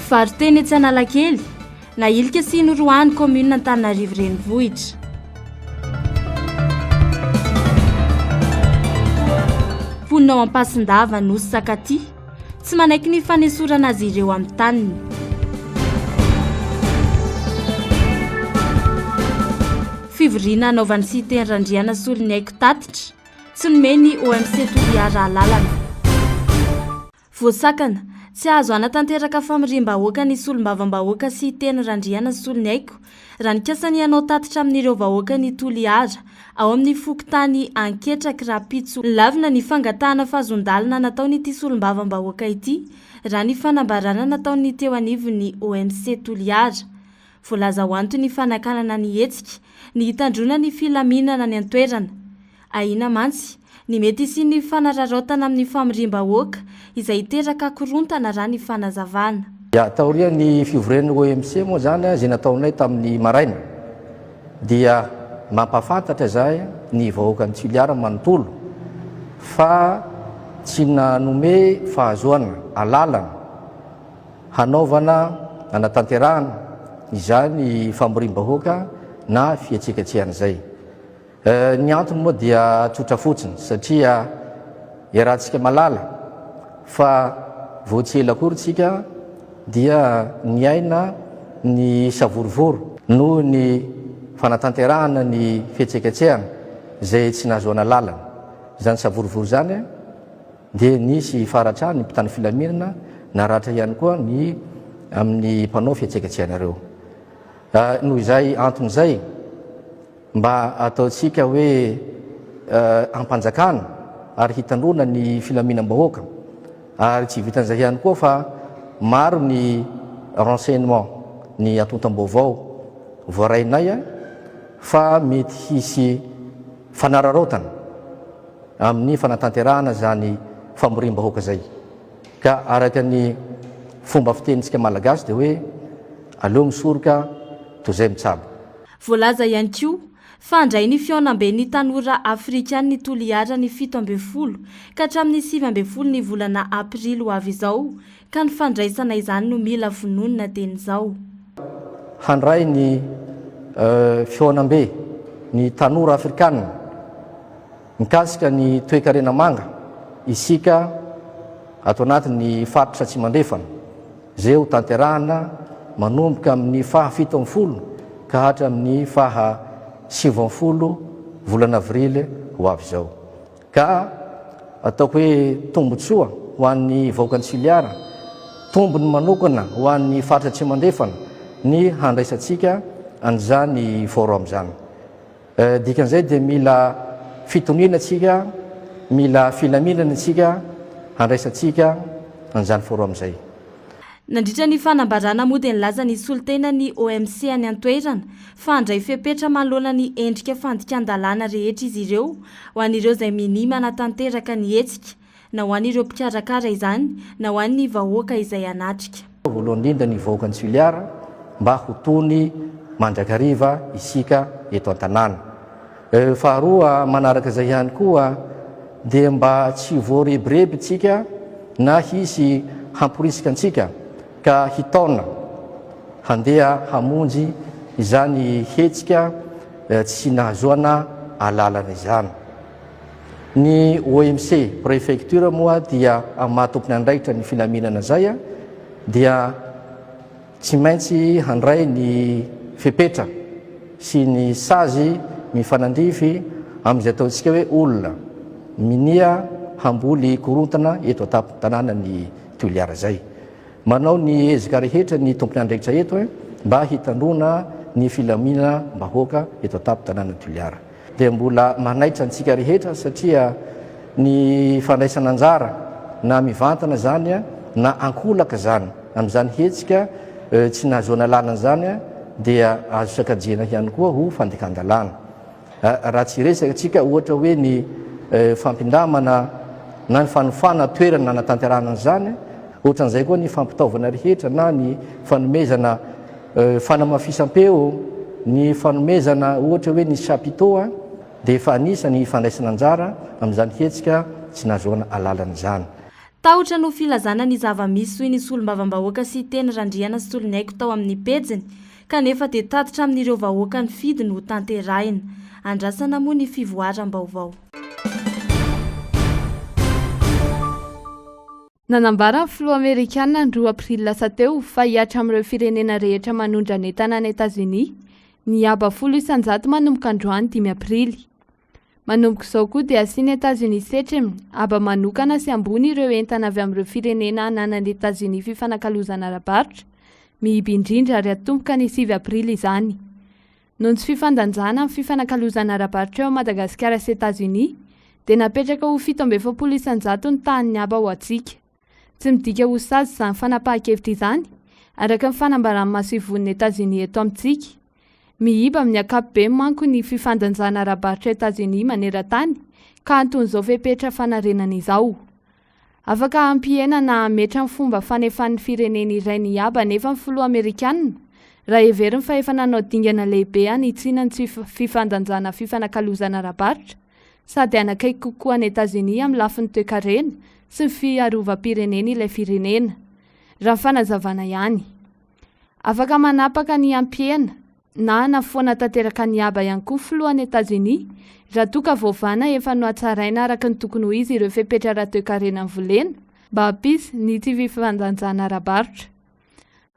Mpivaro-tena etsy Analakely, nahilika sy noroahan'ny kaominina Antananarivo Renivohitra. Mponina ao Ampasindava, Nosy Sakatia, tsy manaiky ny fanesorana azy ireo amin'ny taniny. Fivoriana hanaovan'ny Siteny Randrianasoloniaiko tatitra, tsy nomen'ny OMC Toliara alalana. Voasakana, tsy azo hanatanteraka famoriam-bahoaka ny solombavambahoaka Siteny Randrianasoloniaiko raha nikasa ny hanao tatitra amin'ireo vahoakan'i Toliara ao amin'ny fokontany Anketraky rahampitso. Lavina ny fangatahana fahazon-dalana nataon'ity solombavambahoaka ity raha ny fanambarana nataon'ny teo anivon'ny OMC Toliara. Voalaza ho anton'ny fanakanana ny hetsika ny hitandroana ny filaminana any an-toerana. Ahiana mantsy ny mety hisian'ny fanararaotana amin'ny famoriam-bahoaka izay hiteraka korontana raha ny fanazavana. Ya, taorian'ny fivorian'ny OMC moa izany izay nataonay tamin'ny maraina dia mampahafantatra izahay ny vahoakan'i Toliara manontolo fa tsy nanome fahazoana alalana hanaovana hanatanterahana izany famoriam-bahoaka na fihetsiketsehana izay. Ny antony moa dia tsotra fotsiny satria iarahantsika malala fa vao tsy ela akory tsika dia niaina ny savorovoro noho ny fanatanterahana ny fihetseketsehana izay tsy nahazoana lalana. Izany savorovoro izany dia nisy faratra ny mpitandro filaminana naratra ihany koa ny amin'ny mpanao fihetseketsehana ireo. Noho izay antony izay, Mba ataontsika hoe hampanjakana ary hitandroana ny filaminam-bahoaka ary tsy vitan'izay ihany koa fa maro ny renseignement, ny antontam-baovao voarainay fa mety hisy fanararaotana amin'ny fanatanterahana izany famoriam-bahoaka izay. Ka araka ny fomba fitenintsika Malagasy dia hoe aleo misoroka toy izay mitsabo. Voalaza ihany koa fa handray ny fihaonamben'ny tanora afrikan'ny Toliara ny 17 ka hatramin'ny 19 ny volana aprily ho avy izao ka ny fandraisana izany no mila vononina dieny izao. Handray ny fihaonambe ny tanora afrikanina mikasika ny toekarena manga isika ato anatin'ny faritra Atsimo Andrefana. Izay ho tanterahana manomboka amin'ny faha 17 ka hatramin'ny faha 19 volana avrily ho avy izao. Ka ataoko hoe tombotsoa ho an'ny vahoakan'i Toliara, tombony manokana ho an'ny faritra Atsimo Andrefana ny handraisantsika an'izany forum izany. Dikan'izay dia mila fitoniana isika, mila filaminana isika handraisantsika an'izany forum izay. Nandritra ny fanambarana moa dia nilaza ny solontenan'ny OMC any an-toerana fa handray fepetra manoloana ny endrika fandikan-dalàna rehetra izy ireo ho an'ireo izay minia manatanteraka ny hetsika na ho an'ireo mpikarakara izany na ho an'ny vahoaka izay hanatrika. Voalohany indrindra ny vahoakan'i Toliara mba ho tony mandrakariva isika eto an-tanàna. Faharoa manaraka izay ihany koa dia mba tsy voarebireby tsika na hisy hamporisika antsika ka hitaona handeha hamonjy izany hetsika tsy nahazoana alalana izany. Ny OMC Préfecture moa dia amin'ny maha tompon'andraikitra ny filaminana izay dia tsy maintsy handray ny fepetra sy ny sazy mifanandrify amin'izay ataontsika hoe olona minia hamboly korontana eto an-tampon-tanànan'i Toliara izay. Manao ny ezaka rehetra ny tompon'andraikitra eto mba hitandroana ny filaminam-bahoaka eto an-tampon-tanànan'i Toliara. dia mbola manaitra antsika rehetra satria ny fandraisana anjara na mivantana izany na ankolaka izany amin'izany hetsika tsy nahazoana lalana izany dia azo sakajiana ihany koa ho fandikan-dalàna. Raha tsy hiresaka tsika ohatra hoe ny fampindramana na ny fanofana toerana nanatanterahana an'izany, ohatran'izay koa ny fampitaovana rehetra na ny fanomezana Fanamafisam-peo, ny fanomezana ohatra hoe ny chapiteau dia efa anisan'ny fandraisana anjara amin'izany hetsika tsy nahazoana alalana izany. Tahotra no filazana ny zava-misy hoy ny solombavambahoaka Siteny Randrianasoloniaiko tao amin'ny pejiny, kanefa dia tatitra amin'ireo vahoaka nifidy no tanterahina. Andrasana moa ny fivoaram-baovao. Nanambara ny filoha amerikana ny roa aprily lasa teo fa hihatra amin'ireo firenena rehetra manondrana entana any Etazonia ny haba 10% manomboka androany dimy aprily. Manomboka izao koa dia asian'i Etazonia setriny haba manokana sy ambony ireo entana avy amin'ireo firenena ananan'i Etazonia fifanakalozana ara-barotra mihiba indrindra ary hatomboka ny sivy aprily izany. Noho ny tsy fifandanjana amin'ny fifanakalozana ara-barotra eo amin'i Madagasikara sy Etazonia dia napetraka ho 47% ny tahan'ny haba ho antsika. Tsy midika ho sazy izany fanapahan-kevitra izany, araka ny fanambaran'ny masoivohon'i Etazonia eto amintsika. Miiba amin'ny ankapobeny manko ny fifandanjana ara-barotra Etazonia maneran-tany ka anton'izao fepetra fanarenana izao. Afaka hampihena na hametra ny fomba fanefan'ny firenena iray ny haba anefa ny filoha amerikanina raha heveriny fa efa nanao dingana lehibe hanitsiana ny tsy fifandanjana fifanakalozana ara-barotra sady hanakaiky kokoa an'i Etazonia amin'ny lafiny toekarena sy ny fiarovam-pirenena ilay firenena, raha ny fanazavana ihany. Afaka manapaka ny hampihena na hanafoana tanteraka ny haba ihany koa ny filohan'i Etazonia raha toa ka voavahana efa nohatsaraina araka ny tokony ho izy ireo fepetra ara-toekarena novolena mba hampisy ny tsy fifandanjana ara-barotra.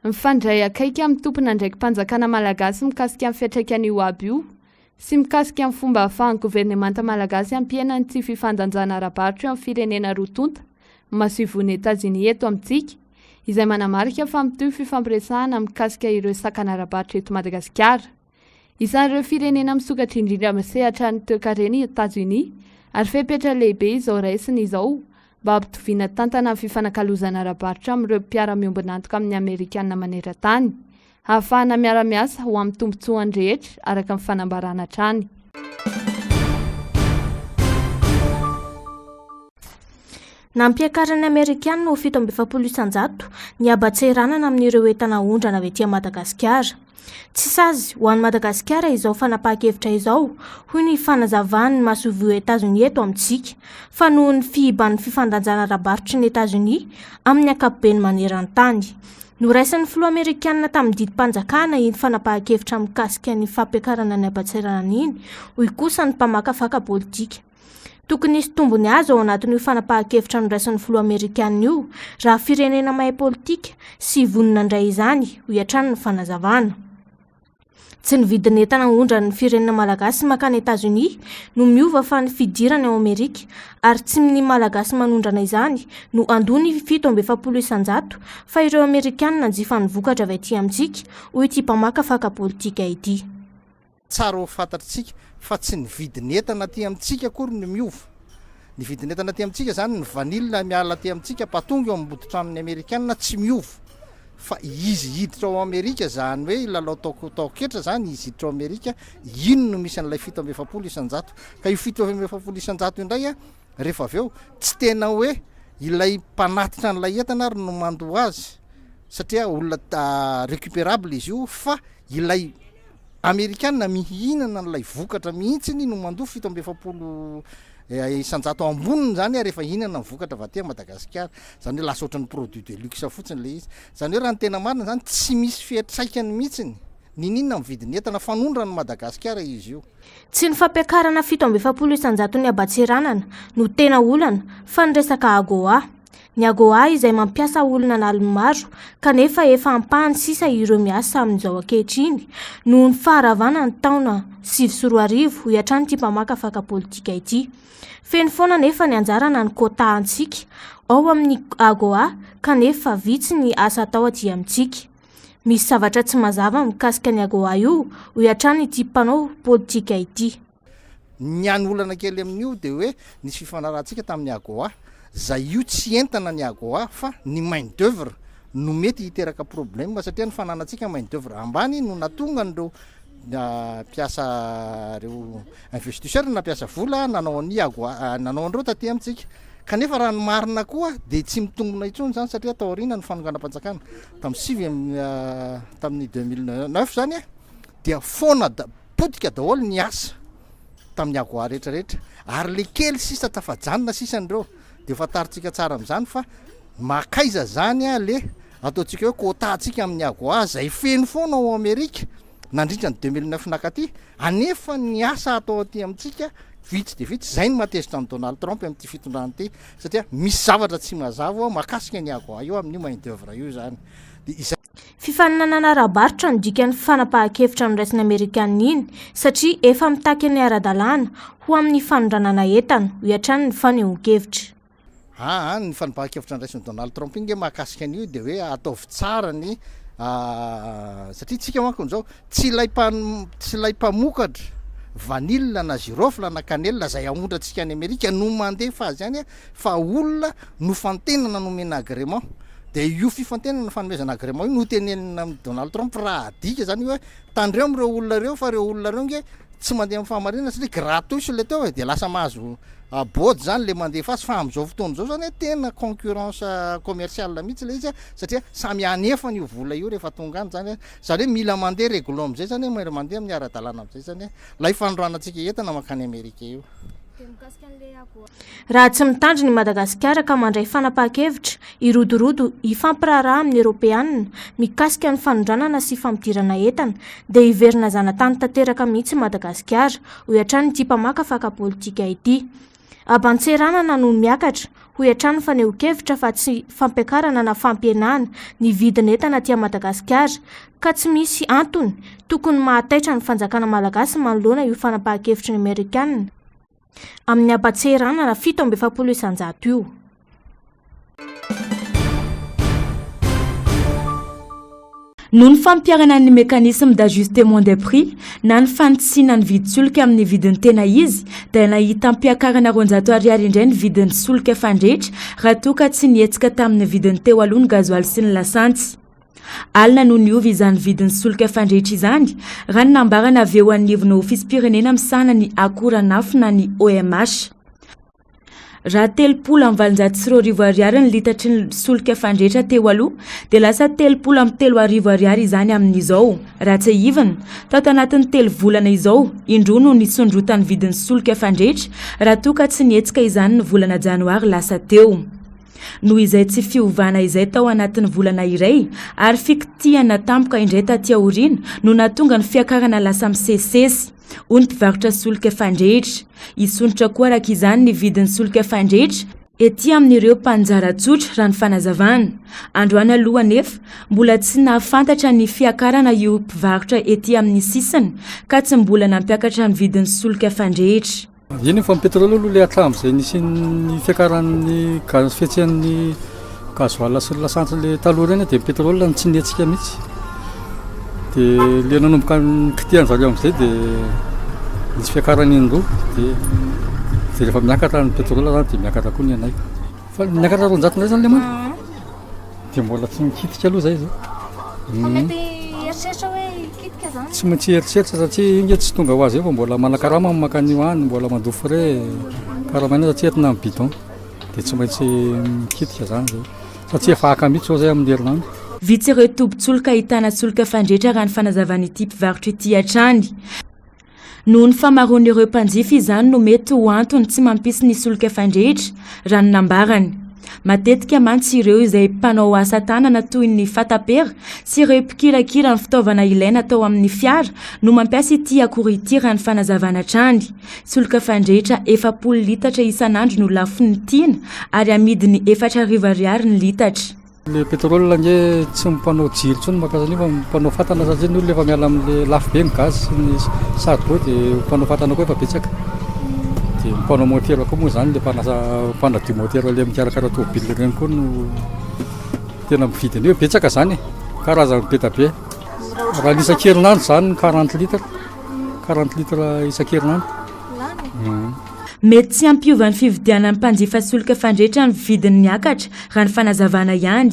Mifandray akaiky amin'ny tompon'andraiki-panjakana malagasy mikasika ny fiantraikan'io haba io sy mikasika ny fomba ahafahan'ny governemanta malagasy hampihena ny tsy fifandanjana ara-barotra eo amin'ny firenena roa tonta ny masoivohon'i Etazonia eto amintsika, izay manamarika fa mitohy ny fifampiresahana mikasika ireo sakana ara-barotra eto Madagasikara. Isan'ireo firenena misokatra indrindra amin'ny sehatra ny toekarena i Etazonia ary fepetra lehibe izao raisiny izao mba hampitoviana tantana ny fifanakalozana ara-barotra amin'ireo mpiara-miombon'antoka amin'ny Amerikana maneran-tany, hahafahana miara-miasa ho amin'ny tombontsoan'ny rehetra, araka ny fanambarana hatrany. Nampiakarin'ny Amerikanina ho 47% ny haban-tseranana amin'ireo entana aondrana avy aty Madagasikara. Tsy sazy ho an'i Madagasikara izao fanapahan-kevitra izao, hoy ny fanazavan'ny masoivoho Etazonia eto amintsika, fa noho ny fihiban'ny fifandanjana ara-barotry ny Etazonia amin'ny ankapobeny maneran-tany. Noraisin'ny filoha amerikanina tamin'ny didim-panjakana iny fanapahan-kevitra mikasika ny fampiakarana ny haban-tseranana iny, hoy kosa ny mpamakafaka politika. Tokony hisy tombony azo ao anatin'io fanapahan-kevitra noraisin'ny filoha amerikanina io raha firenena mahay politika sy vonona handray izany, hoy hatrany ny fanazavana. Tsy ny vidin'entana aondran'ny firenena malagasy mankany Etazonia no miova fa ny fidirany ao Amerika ary tsy ny malagasy manondrana izany no handoa ny 47% fa ireo amerikanina hanjifa ny vokatra avy aty amintsika, hoy ity mpamakafaka politika ity. Tsara ho fantatritsika fa tsy ny vidin'entana aty amintsika akory no miova. Ny vidin'entana aty amintsika izany, ny vanille miala aty amintsika mpatonga eo amboditranon'ny amerikana tsy miova. Fa izy hiditra ao Amerika izany hoe hilalao tao-ketra izany, izy hiditra ao Amerika, iny no misy an'ilay 47%. Ka io 47% indray rehefa avy eo, tsy tena hoe ilay mpanatitra an'ilay entana ary no mandoa azy satria olona récupérable izy io fa ilay Amerikana mihinana an'ilay vokatra mihitsiny no mandoa 47% amboniny izany ary efa hihinana ny vokatra avy aty Madagasikara. Izany hoe lasa ohatran'ny produit de luxe fotsiny ilay izy. Izany hoe raha ny tena marina izany tsy misy fiantraikany mihitsiny n'inon'inona amin'ny vidin'ny entana fanondran'i Madagasikara izy io. Tsy ny fampiakarana 47 isan-jaton'ny haban-tseranana no tena olana fa ny resaka AGOA. Ny AGOA izay mampiasa olona an'aliny maro kanefa efa ampahany sisa ireo miasa amin'izao ankehitriny noho ny faharavana ny taona 2009, hoy hatrany ity mpamakafaka politika ity. Feno foana anefa ny anjara na ny quota antsika ao amin'ny AGOA kanefa vitsy ny asa atao aty amintsika. Misy zavatra tsy mazava mikasika ny AGOA io, hoy hatrany ity mpanao politika ity. Ny hany olana kely amin'io dia hoe nisy fifanarahantsika tamin'ny AGOA, izay io tsy entana ny AGOA fa ny main d'oeuvre no mety hiteraka problème satria ny fananantsika main d'oeuvre ambany no nahatonga an'ireo mpiasa ireo investisseurs nampiasa vola nanao an'i AGOA nanao an'ireo taty amintsika. Kanefa raha ny marina koa dia tsy mitombina intsony izany satria taoriana ny fanonganam-panjakana tamin'ny sivy tamin'ny 2009 izany dia foana Potika daholo ny asa tamin'ny AGOA rehetra rehetra ary le kely sisa tafajanona sisa an'ireo. Dia fantarintsika tsara amin'izany fa makaiza zany le ataontsika hoe quota-ntsika amin'ny AGOA izay feno foana ao Amerika nandritra ny 2009 nakaty, anefa ny asa atao aty amintsika vitsy dia vitsy. Izay no mahatezitra an'i Donald Trump amin'ity fitondrana ity satria misy zavatra tsy mazava mahakasika ny AGOA io amin'io main d'oeuvre io izany. Dia izay. Fifaninanana ara-barotra no dikan'ny fanapahan-kevitra noraisin'ny Amerikanina iny satria efa mitaky ny ara-dalàna ho amin'ny fanondranana entana, hoy hatrany ny fanehoan-kevitra. Aa ny fanapahan-kevitra noraisin'i Donald Trump iny nge mahakasika an'io dia hoe ataovy tsara ny satria tsika manko izao tsy ilay tsy ilay mpamokatra vanille na girofle na cannelle izay aondrantsika any Amerika no mandefa azy any fa olona nofantenana nomena agrément dia io fifantenana fanomezana agrément io no tenenina amin'i Donald Trump raha adika izany io hoe tandremo ireo olona ireo fa ireo olona ireo nge tsy mandeha amin'ny fahamarinana satria gratos ilay teo e, dia lasa mahazo bôdy izany ilay mandefa azy fa amin'izao fotoana izao izany tena concurrence commerciale mihitsy ilay izy satria samy hanefany io vola io rehefa tonga any izany, izany hoe mila mandeha réglo amin'izay izany, mila mandeha amin'ny ara-dalàna amin'izay izany ilay fanoranantsika entana mankany Amerika io. Raha tsy mitandrina i Madagasikara ka mandray fanapahan-kevitra hirodorodo hifampiraharaha amin'ny Eoropeanina mikasika ny fanondranana sy fampidirana entana dia hiverina zanatany tanteraka mihitsy i Madagasikara, hoy hatrany ity mpamakafaka politika ity. Haban-tseranana no miakatra, hoy hatrany ny fanehoan-kevitra fa tsy fampiakarana na fampihenana ny vidin'entana aty Madagasikara ka tsy misy antony tokony mahataitra ny fanjakana malagasy manoloana io fanapahan-kevitry ny Amerikanina amin'ny haban-tseranana 47% io. Noho ny fampiharana ny mécanisme d'ajustement des prix na ny fanitsiana ny vidin-tsolika amin'ny vidiny tena izy dia nahitam-piakarana 200 ariary indray ny vidin'ny solika fandrehitra raha toa ka tsy nihetsika tamin'ny vidiny teo aloha ny gazoaly sy ny lasantsy. Alina no niova izany vidin'ny solika fandrehitra izany, raha ny nambarana avy eo anivon'ny Ofisim-pirenena misahana ny akoran'afo na ny OMH. Raha 2030 ariary ny litatry ny solika fandrehitra teo aloha dia lasa 30 ariary izany amin'izao. Raha tsiahivina, tato anatin'ny telo volana izao, indroa no nisondrotan'ny vidin'ny solika fandrehitra raha toa ka tsy nihetsika izany ny volana janoary lasa teo. Noho izay tsy fiovana izay tao anatin'ny volana iray ary fikitihana tampoka indray taty aoriana no nahatonga ny fiakarana lasa misesisesy, hoy ny mpivarotra solika fandrehitra. Hisondrotra koa araka izany ny vidin'ny solika fandrehitra ety amin'ireo mpanjara tsotra, raha ny fanazavana. Androany aloha anefa, mbola tsy nahafantatra ny fiakarana io mpivarotra ety amin'ny sisiny ka tsy mbola nampiakatra ny vidin'ny solika fandrehitra. Eny fa ny pétrole aloha ilay hatramin'izay nisian'ny fiakaran'ny gaz fihetsehan'ny gasoil sy ny lasantsy ilay taloha ireny dia ny pétrole no tsy nihetsika mihitsy. Dia ilay nanomboka nikitihan'ny zareo amin'izay dia nisy fiakarany indroa dia dia rehefa miakatra ny pétrole zany dia miakatra koa ny anay. Fa niakatra 200 indray zany ilay moa? Dia mbola tsy nikitika aloha zay zao. Fa mety hieritreritra hoe hikitika zany? Tsy maintsy hieritreritra satria iny nge tsy tonga ho azy eo fa mbola manakarama ny mankany any, mbola mandoa frais karamaina satria entina amin'ny bidon. Dia tsy maintsy mikitika zany zay. Satria efa haka mihitsy zao zay amin'ny herinandro. Vitsy ireo tobin-tsolika ahitana solika fandrehitra raha ny fanazavan'ity mpivarotra ity hatrany. Noho ny famaroan'ireo mpanjifa izany no mety ho antony tsy mampisy ny solika fandrehitra, raha ny nambarany. Matetika mantsy ireo izay mpanao asa tanana toy ny fatapera sy ireo mpikirakira ny fitaovana ilaina atao amin'ny fiara no mampiasa ity akora ity raha ny fanazavana hatrany. Solika fandrehitra 40 litatra isan'andro no lafon'ny tiana ary amidiny 4000 ariary ny litatra. Le pétrole ange tsy ny mpanao jiro intsony no mampiasa an'io fa ny mpanao fatana satria ny olona efa miala amin'le lafo be ny gaz sy ny saribao dia mpanao fatana koa efa betsaka. Dia ny mpanao moteur koa moa izany le mpanasa mpanadio moteur le mikarakara tômôbila ireny koa no tena mividy an'io. Betsaka izany e, karazany be dia be. Raha ny isan-kerinandro izany ny quarante litres, quarante litres isan-kerinandro. Mety tsy hampiova ny fividianan'ny mpanjifa solika fandrehitra ny vidiny niakatra, raha ny fanazavana ihany.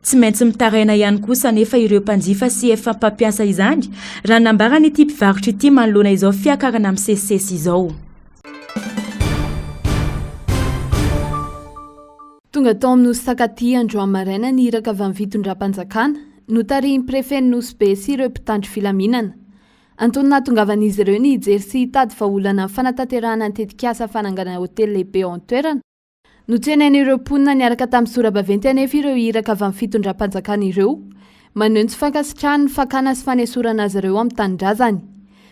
Tsy maintsy mitaraina ihany kosa anefa ireo mpanjifa sy efa mpampiasa izany, raha ny nambaran'ity mpivarotra ity manoloana izao fiakarana misesisesy izao. Tonga tao amin'ny Nosy Sakatia androany maraina ny iraka avy amin'ny fitondram-panjakana, notarihin'ny prefen'i Nosy Be sy ireo mpitandro filaminana. Antony nahatongavan'izy ireo ny hijery sy hitady vahaolana amin'ny fanatanterahana ny tetikasa fananganana hotely lehibe ao an-toerana. Notsenain'ireo mponina niaraka tamin'ny sora-baventy anefa ireo iraka avy amin'ny fitondram-panjakana ireo, maneho ny tsy fankasitrahany ny fakana sy fanesorana azy ireo amin'ny tanindrazany.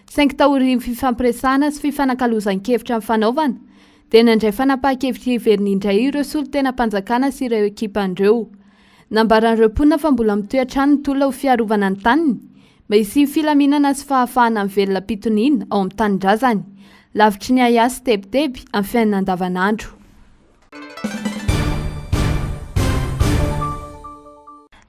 Saingy taorian'ny fifampiresahana sy fifanakalozan-kevitra nifanaovana, dia nandray fanapahan-kevitra hiverina indray ireo solontenam-panjakana sy ireo ekipan'ireo. Nambaran'ireo mponina fa mbola mitohy hatrany ny tolona ho fiarovana ny taniny, mba hisian'ny filaminana sy fahafahana mivelona am-pitoniana ao amin'ny tanindrazany, lavitry ny ahiahy sy tebiteby amin'ny fiainana andavanandro.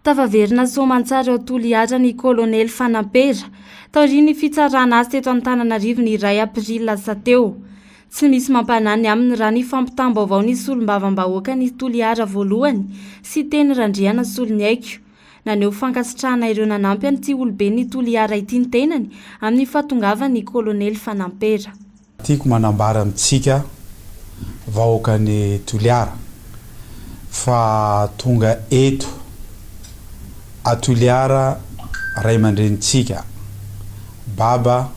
Tafaverina soamantsara ao Toliara ny Kolonely Fanampera, taorian'ny fitsarana azy teto Antananarivo ny iray aprily lasa teo. Tsy misy mampanahy ny aminy raha ny fampitam-baovao ny solombavambahoakan'i Toliara voalohany, Siteny Randrianasoloniaiko. Naneho fankasitrahana ireo nanampy an'ity oloben'i Toliara ity ny tenany amin'ny fahatongavan'ny Kolonely Fanampera. Tiako manambara amintsika vahoakan'i Toliara fa tonga eto a Toliara ray aman-drenintsika Baba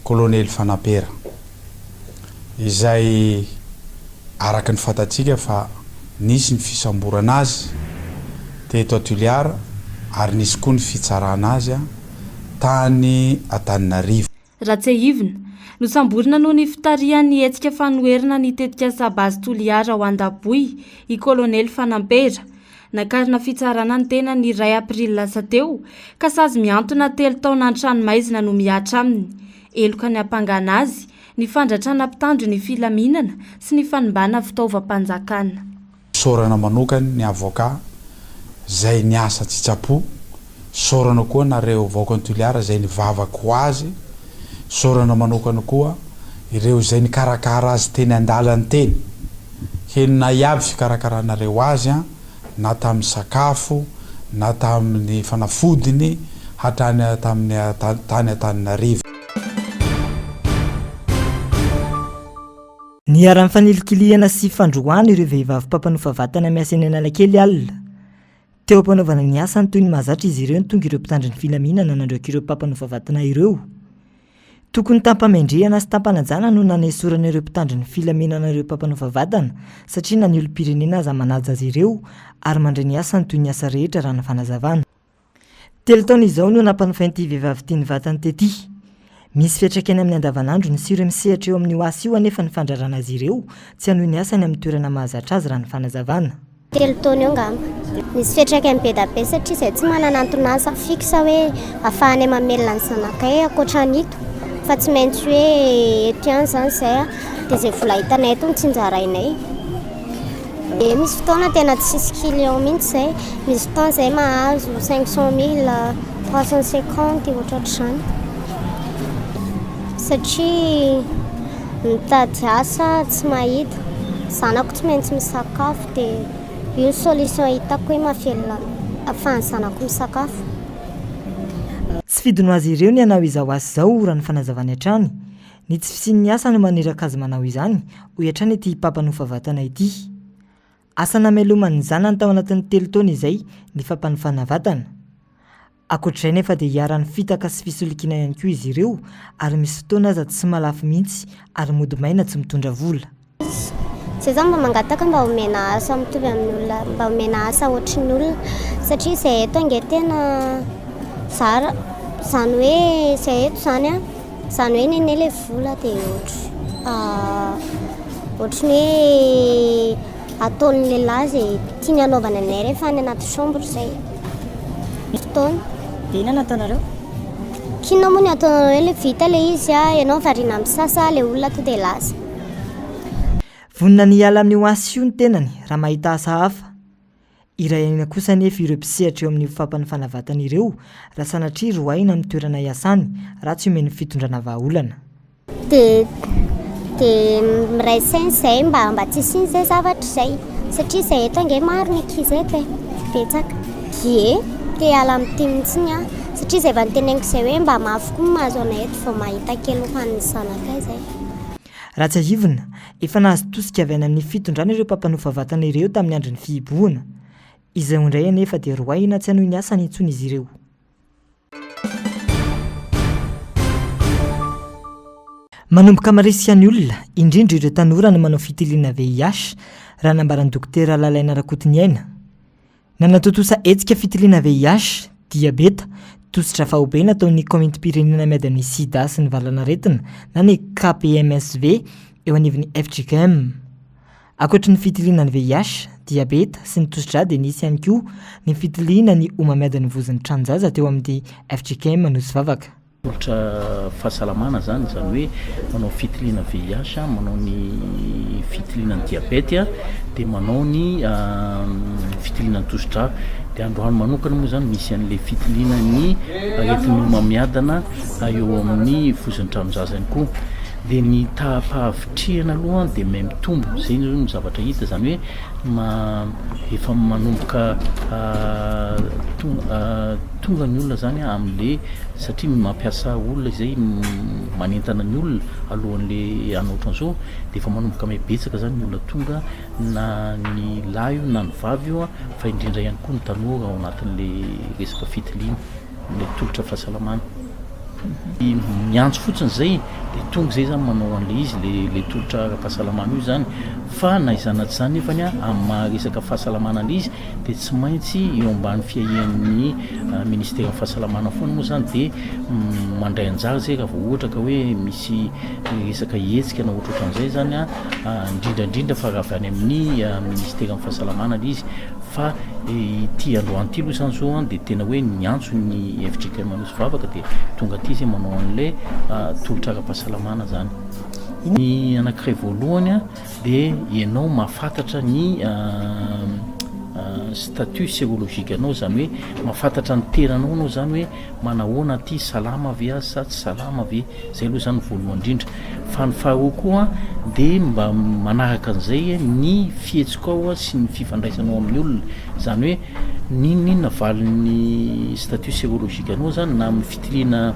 Kolonely Fanampera izay araka ny fantatsika fa nisy ny fisamborana azy teto a Toliara ary nisy koa ny fitsarana azy tany Antananarivo. Raha tsiahivina, nosamborina noho ny fitarihany ny hetsika fanoherana ny tetikasa Base Toliara ao Andaboy i Kolonely Fanampera. Nakarina fitsarana ny tenany ny iray aprily lasa teo, ka sazy mihantona telo taona an-tranomaizina no mihatra aminy. Heloka niampangana azy, ny fandratrana mpitandro ny filaminana sy ny fanimbana fitaovam-panjakana. Isaorana manokana ny avocat zay niasa an-tsitsapo, isaorana koa nareo vahoakan'i Toliara zay nivavaka ho azy, isaorana manokana koa ireo izay nikarakara azy teny andalany teny, henonay aby fikarakaranareo azy an, na tamin'ny sakafo, na tamin'ny fanafodiny hatrany tamin'ny tany Antananarivo. Niharan'ny fanilikilihana sy fandroahana ireo vehivavy mpampanofa vatana miasa eny Analakely alina. Teo am-panaovana ny asany toy ny mahazatra izy ireo no tonga ireo mpitandro ny filaminana nandroaka ireo mpampanofa vatana ireo. Tokony tam-pamendrehana sy tam-panajana no nanesorana ireo mpitandro ny filaminana ireo mpampanofa vatana satria na ny olom-pirenena aza manaja azy ireo ary mandray ny asany toy ny asa rehetra raha ny fanazavana. Telo taona izao no nampanofain'ity vehivavy ity ny vatany tety. Misy fiantraikany amin'ny andavanandrony sy ireo misehatra eo amin'io asa io anefa ny fandrarana azy ireo tsy hanohy ny asany amin'ny toerana mahazatra azy raha ny fanazavana. Telo taona eo angamba. Misy fiantraikany be dia be satria izahay tsy manana anton'asa fixe hoe ahafahanay mamelona ny zanakay ankoatra an'ito fa tsy maintsy hoe eto ihany izany izay dia izay vola hitanay eto no tsinjarainay. Dia misy fotoana tena tsisy client mihitsy izay, misy fotoana izay mahazo 500 mille, 350 ohatrohatr'izany satria mitady asa tsy mahita, zanako tsy maintsy misakafo dia io ny solution hitako hoe mahavelona ahafahan'ny zanako misakafo. Tsy fidiny ho azy ireo ny hanao izao asa izao raha ny fanazavany hatrany. Ny tsy fisian'ny asa no maniraka azy manao izany, hoy hatrany ity mpampanofa vatana ity. Asa namelomany ny zanany tao anatin'ny telo taona izay ny fampanofana vatana. Ankoatr'izay nefa dia iharan'ny fitaka sy fisolokiana ihany koa izy ireo ary misy fotoana aza tsy mahalafo mihitsy ary mody maina tsy mitondra vola. Zay zany mba mangataka mba omena asa mitovy amin'ny olona, mba omena asa ohatry ny olona satria izay eto ange tena zara, izany hoe izay eto izany an, izany hoe nenay ilay vola dia ohatry ohatry ny hoe ataon'ny lehilahy izay tiany hanaovana anay rehefa any anaty chambre izay fotoana. Dia inona no ataonareo? K'inona moa ny ataonareo hoe ilay vita ilay izy an, ianao variana misasa, ilay olona tonga dia lasa. Vonona ny hiala amin'io asa io ny tenany raha mahita asa hafa. Iray aina kosa anefa ireo mpisehatra eo amin'io fampanofana vatana ireo raha sanatria roahina amin'ny toerana iasany raha tsy omen'ny fitondrana vahaolana. Dia dia miray saina izay mba mba tsy hisian'izay zavatra izay satria izay eto ange maro ny ankizy eto e, betsaka. Ie, te hiala amin'ity mihitsy aho satria izay efa noteneniko izay hoe mba mafy koa ny mahazo anay eto vao mahita kely hohanin'ny zanakay izay. Raha tsiahivina, efa nahazo tosika avy any amin'ny fitondrana ireo mpampanofa vatana ireo tamin'ny andron'ny fihibohana. Izao indray anefa dia roahina tsy hanohy ny asany intsony izy ireo. Manomboka marisika ny olona, indrindra ireo tanora ny manao fitiliana VIH. raha nambaran'ny Dokotera Lalaina Rakotoniaina. Nanatontosa hetsika fitiliana VIH, diabeta, tosidra faobe nataon'ny Komitim-pirenena miady amin'ny sida sy ny valanaretina na ny KPMSV eo anivon'ny fjkm. Ankoatry ny fitiliana ny VIH, diabeta sy ny tosidra dia nisy ihany koa ny fitiliana ny homamiadan'ny vozon'ny tranon-jaza teo amin'ny fjkm Nosivavaka. Tolotra fahasalamana izany, izany hoe manao fitiliana VIH, manao ny fitiliana ny diabète, dia manao ny fitiliana ny tosidra. Dia androany manokana moa izany misy an'ilay fitiliana ny aretin'ny homamiadana eo amin'ny vozon'ny tranon-jaza ihany koa. Dia ny taham-pahavitrihana aloha dia mihamitombo, izay izao no zavatra hita, izany hoe efa manomboka tonga ny olona zany amle satria mampiasa olona izay manentana ny olona alohan'le hanao ohatran'izao de efa manomboka miha betsaka zany ny olona tonga na ny lahy io na ny vavy io fa indrindra ihany koa ny tanora ao anatin'le resaka fitiliana le tolotra fahasalamana. Miantso fotsiny zay de tonga zay zany manao an'le izy le le tolotra ara-pahasalamana io zany fa na izany na tsy izany nefany a amin'ny maha resaka fahasalamana an'le izy de tsy maintsy eo ambany fiahian'ny ministeran'ny fahasalamana foana moa zany de mandray anjara zay raha vao ohatra ka hoe misy resaka hetsika na ohatrohatran'izay zany a indrindra indrindra fa raha avy any amin'ny ministeran'ny fahasalamana le izy Fa ity androany ity aloha izany izao dia tena hoe niantso ny fjkm Anosy Vavaka dia tonga aty izy manao an'ilay tolotra ara-pahasalamana izany. Ny anankiray voalohany dia ianao mahafantatra ny statut sérologique anao, izany hoe mahafantatra ny tenanao ianao izany hoe manahoana aty, salama ve aho sa tsy salama ve. Zay aloha zany voalohany indrindra. Fa ny faharoa koa dia mba manaraka an'izay ny fihetsikao sy ny fifandraisanao amin'ny olona. Izany hoe n'inon'inona valin'ny statut sérologique anao zany na amin'ny fitiliana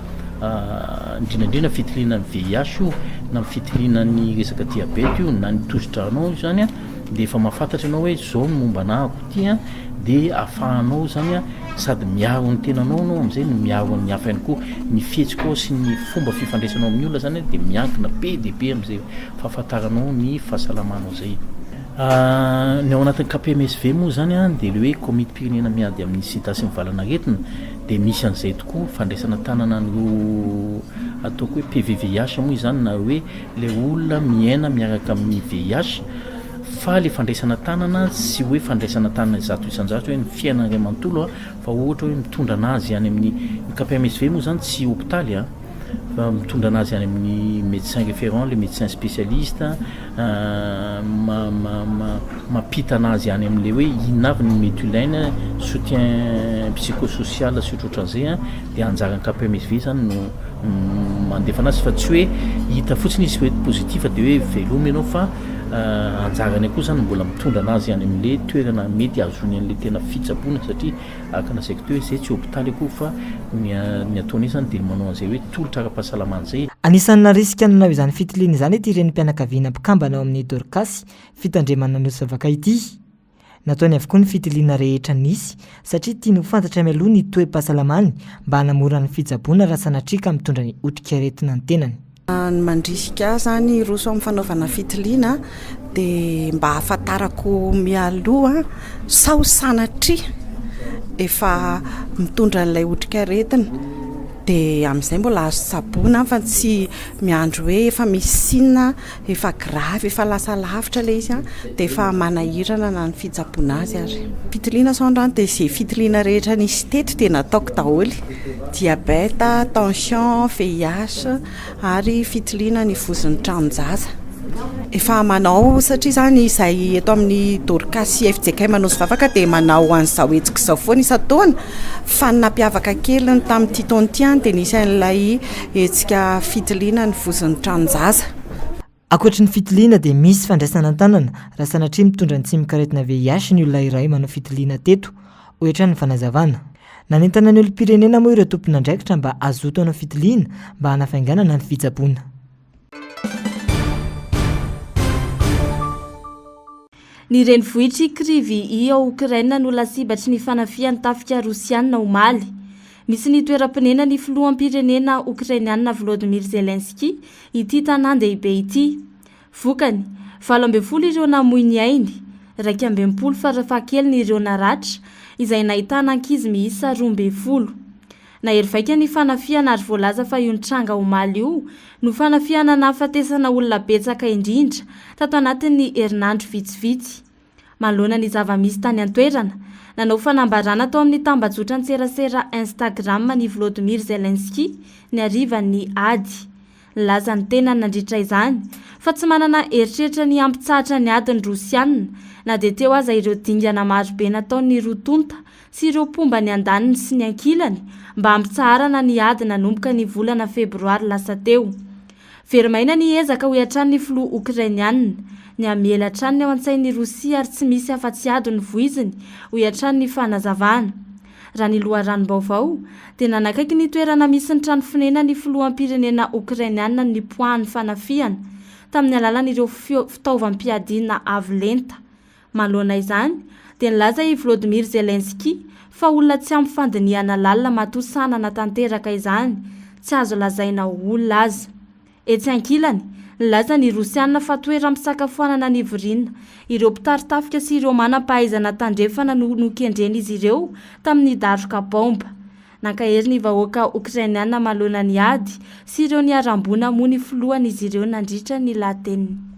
indrindra indrindra fitiliana ny VIH io na amin'ny fitiliana ny resaka diabète io na ny tosidranao io zany dia efa mahafantatra ianao hoe zao ny momba anahako ity an, dia ahafahanao zany an Sady miaro ny tenanao ianao amin'izay no miaro ny hafa ihany koa. Ny fihetsikao sy ny fomba fifandraisanao amin'ny olona izany dia miankina be dia be amin'izay fahafantaranao ny fahasalamanao izay. Ny ao anatin'ny KPMSV moa izany dia ilay hoe Komitim-pirenena miady amin'ny sida sy ny valanaretina dia misy an'izay tokoa, fandraisana tanana an'ireo ataoko hoe PVVIH moa izany na hoe ilay olona miaina miaraka amin'ny VIH. Fa le fandraisana tanana tsy hoe fandraisana tanana 100% hoe ny fiainana iray manontolo fa ohatra hoe mitondra anazy any amin'ny, ny KPMSV moa zany tsy hopitaly a, fa mitondra anazy any amin'ny médecin référent, le médecin spécialiste, mampita anazy any amin'le hoe inona avy ny mety ilaina, soutien psychosocial sy ohatrohatran'izay a, dia anjaran'ny KPMSV zany no mandefa anazy fa tsy hoe hita fotsiny izy hoe positif dia hoe veloma ianao fa Anjarany koa zany mbola mitondra anazy any amin'le toerana mety hahazoany an'le tena fitsaboana satria araka ny lazaiko teo hoe zay tsy hopitaly akory fa ny ny ataonay zany dia manao an'izay hoe tolotra ara-pahasalamana izay. Anisan'ny narisika nanao izany fitiliana izany ity renim-pianakaviana mpikambana ao amin'ny Dorcas fitandremana Nosivavaka ity. Nataony avokoa ny fitiliana rehetra nisy satria tiany ho fantatra mialoha ny toe-pahasalamany mba hanamora ny fitsaboana raha sanatria ka mitondra ny otrikaretina ny tenany. Ny mandrisika ahy izany hiroso amin'ny fanaovana fitiliana dia mba hahafantarako mialoha sao sanatria efa mitondra an'ilay otrikaretina dia amin'izay mbola azo tsaboina fa tsy miandry hoe efa misy signe Efa grave, efa lasa lavitra ilay izy dia efa manahirana na ny fitsaboana azy ary. Fitiliana sao androany dia izay fitiliana rehetra nisy teto dia nataoko daholo, diabète, tension, VIH ary fitiliana ny vozon'ny tranon-jaza. Efa manao satria izany izahay eto amin'ny Dorcas sy fjkm Nosy Vavaka dia manao an'izao hetsika izao foana isan-taona fa ny nampiavaka kely ny tamin'ity taona ity dia nisy an'ilay Hetsika fitiliana ny vozon'ny tranon-jaza. Ankoatry ny fitiliana dia misy fandraisana an-tanana raha sanatria mitondra ny tsimokaretina VIH ny olona iray manao fitiliana teto, hoy hatrany ny fanazavana. Nanentana ny olom-pirenena moa ireo tompon'andraikitra mba hazoto hanao fitiliana mba hanafainganana ny fitsaboana. Ny renivohitr'i Kryvyi ao Okraina no lasibatry ny fanafihan'ny tafika rosianina omaly. Misy ny toeram-ponenan'ny filoham-pirenena okrainianina Volodymyr Zelensky ity tanàn-dehibe ity. Vokany, 18 ireo namoy ny ainy. 61 farafahakeliny ireo naratra, izay nahitana ankizy miisa 12. Nahery vaika ny fanafihana ary voalaza fa io nitranga omaly io no fanafihana nahafatesana olona betsaka indrindra tato anatin'ny herinandro vitsivitsy. Manoloana ny zava-misy tany an-toerana, nanao fanambarana tao amin'ny tambajotran-tserasera Instagram ny Volodymyr Zelensky ny harivan'ny ady. Nilaza ny tenany nandritra izany fa tsy manana eritreritra ny hampitsahatra ny ady ny Rosiana na dia teo aza ireo dingana marobe nataon'ny roa tonta sy ireo mpomba ny andaniny sy ny ankilany mba hampitsaharana ny ady nanomboka ny volana febroary lasa teo. Very maina ny ezaka, hoy hatrany ny filoha Okrainiana. Ny hamela hatrany ny ao an-tsain'i Rosia ary tsy misy afa-tsy ady no voiziny, hoy hatrany ny fanazavana. Raha ny loharanom-baovao, dia nanakaiky ny toerana misy ny trano fonenan'ny filoham-pirenena Okrainiana ny nipoahan'ny fanafihana, tamin'ny alalan'ireo fitaovam-piadiana avo lenta. Manoloana izany, dia nilaza i Volodymyr Zelensky fa olona tsy ampy fandinihana lalina matoa sahy nanatanteraka izany, tsy azo lazaina ho olona aza. Etsy ankilany, nilaza ny Rosiana fa toeram-pisakafoanana nivoriana ireo mpitari-tafika sy ireo manam-pahaizana tandrefana no nokendren'izy ireo tamin'ny daroka baomba. Nankahery ny vahoaka Okrainiana manoloana ny ady sy ireo niharam-boina moa ny filohan'izy ireo nandritra ny lahateniny.